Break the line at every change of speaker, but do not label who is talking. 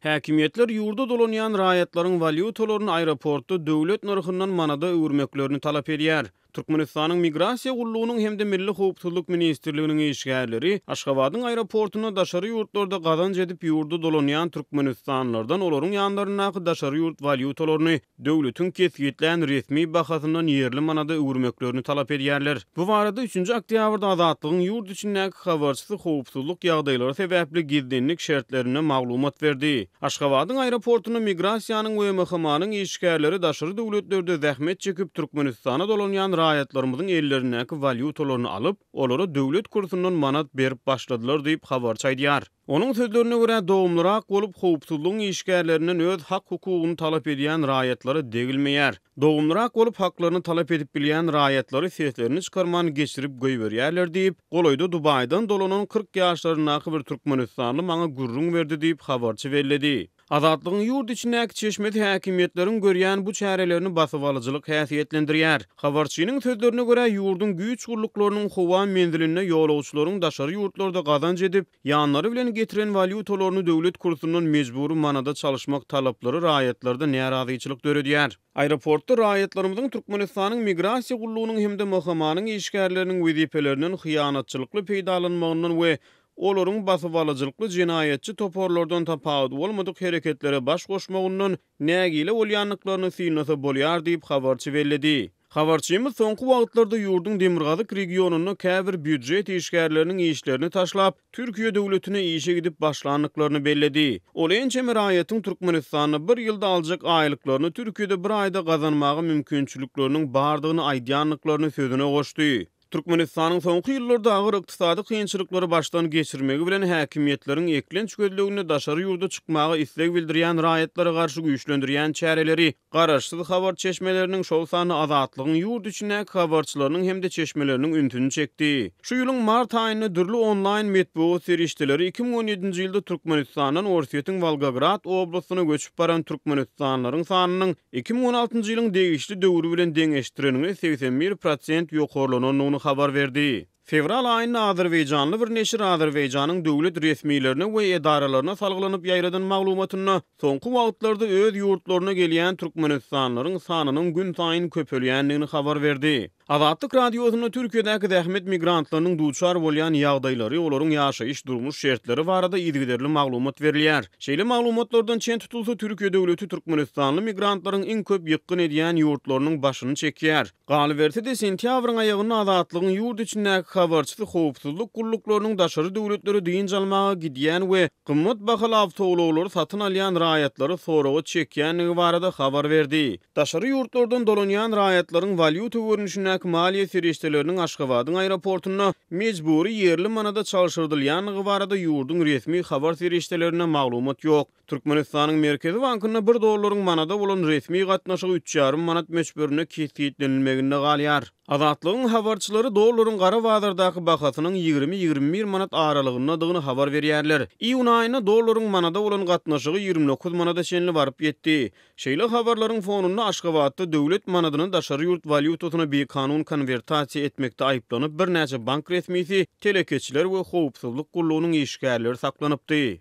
Häkimiýetler ýurda dolanýan raýatlaryň walýutalaryny aeroportda döwlet nyrhyndan manada öwürmeklerini talap edýär. Türkmenistanyň Migrasiýa gullugynyň hem-de Milli howpsuzlyk ministrliginiň işgärleri Aşgabadyň aeroportunda daşary ýurtlarda gazanç edip ýurda dolanýan türkmenistanlylardan olaryň ýanlaryndaky daşary ýurt walýutalaryny döwletiň kesgitlän resmi bahasyndan ýerli manada öwürmeklerini talap edýärler. Bu barada üçünji oktýabrda Azatlygyň ýurt içindäki habarçysy howpsuzlyk ýagdaýlary sebäpli gizlinlik şertlerinde maglumat berdi. Aşgabadyň aeroportunda migrasiýanyň we MHM-niň işgärleri daşary döwletlerde zähmet çekip Türkmenistana dolanýan raýatlarymyzyň ellerindäki walýutalaryny alyp, olara döwlet kursundan manat berip başladylar diýip, habarçy aýdýar. Onuň sözlerine görä, dogumlyrak bolup, howpsuzlygyň işgärlerinden öz hak-hukugyny talap edýän raýatlara degilmeýär. Dogumlyrak bolup, haklaryny talap edip bilýän raýatlary seslerini çykarman geçirip goýberýärler diýip, golaýda Dubaýdan dolanan 40 ýaşlaryndaky bir türkmenistanly maňa gürrüň berdi diýip, habarçy belledi. Azatlygyň ýurt içindäki çeşmesi häkimiýetleriň görýän bu çärelerini basybalyjylyk häsiýetlendirýär. Habarçynyň sözlerine görä, ýurduň güýç gulluklarynyň howa menzilinde ýolagçylaryň daşary ýurtlarda gazanç edip, ýanlary bilen getiren walýutalaryny döwlet kursundan mejbury manada çalyşmak talaplary raýatlarda närazyçylyk döredýär. Aeroportda raýatlarymyzyň Türkmenistanyň Migrasiýa gullugynyň hem-de MHM-niň işgärleriniň wezipelerinden hyýanatçylykly peýdalanmagyndan we olaryň basybalyjylykly jenaýatçy toparlardan tapawudy bolmadyk hereketlere baş goşmagyndan nägile bolýandyklaryny synlasa bolýar diýip, habarçy belledi. Habarçymyz soňky wagtlarda ýurduň demirgazyk regionynda käbir býujet işgärleriniň işlerini taşlap, Türkiýe döwletine işe gidip başlandyklaryny belledi. Ol ençeme raýatyň Türkmenistanda bir ýylda aljak aýlyklaryny Türkiýede bir aýda gazanmaga mümkinçilikleriniň bardygyny aýdýandyklaryny sözüne goşdy. Türkmenistanyň soňky ýyllarda agyr ykdysady kynçylyklary başdan geçirmegi bilen häkimiýetleriň eklenç gözleginde daşary ýurda çykmaga isleg bildirýän raýatlara garşy güýçlendirýän çäreleri garaşsyz habar çeşmeleriniň, şol sanda Azatlygyň ýurt içindäki habarçylarynyň hem-de çeşmeleriniň ünsüni çekdi. Şu ýylyň mart aýynda dürli onlaýn metbugat serişdeleri 2017-nji ýylda Türkmenistandan Orsýetiň Wolgograd oblastyna göçüp baran türkmenistanlylaryň sanynyň 2016-njy ýylyň degişli döwri bilen deňeşdireniňde 81 prosent ýokarlanandygyny habar berdi. Fewral aýynda azerbaýjanly bir neşir Azerbaýjanyň döwlet resmilerine we edaralaryna salgylanyp ýaýradan maglumatynda soňky wagtlarda öz ýurtlaryna gelýän türkmenistanlylaryň sanynyň günsaýyn köpelýändigini habar berdi. Azatlyk Radiosynda Türkiýedäki zähmet migrantlarynyň duçar bolýan ýagdaýlary, olaryň ýaşaýyş-durmuş şertleri barada yzygiderli maglumat berilýär. Şeýle maglumatlardan çen tutulsa, Türkiýe döwleti türkmenistanly migrantlaryň iň köp ýykgyn edýän ýurtlarynyň başyny çekýär. Galyberse-de, sentýabryň aýagynda Azatlygyň ýurt içindäki habarçysy howpsuzlyk gulluklarynyň daşary döwletlere dynç almaga gidýän we gymmat bahaly awtoulaglary satyn alýan raýatlary soraga çekýändigi barada habar berdi. Daşary ýurtlardan dolanýan raýatlaryň walýuta görnüşindäki maliýe serişdeleriniň Aşgabadyň aeroportunda mejbury ýerli manada çalşyrdylýandygy barada ýurduň resmi habar serişdelerinde maglumat ýok. Türkmenistanyň Merkezi bankynda bir dollaryň manada bolan resmi gatnaşygy üç ýarym manat möçberinde kesgitlenilmeginde galýar. Azatlygyň habarçylary dollaryň gara bazardaky bahasynyň 20-21 manat aralygyndadygyny habar berýärler. Iýun aýynda dollaryň manada bolan gatnaşygy 29 manada çenli baryp ýetdi. Şeýle habarlaryň fonunda Aşgabatda döwlet manadyny daşary ýurt walýutasyna bikanun konwertasiýa etmekde aýyplanyp birnäçe bank resmisi, telekeçiler we howpsuzlyk gullugynyň işgärleri saklanypdy.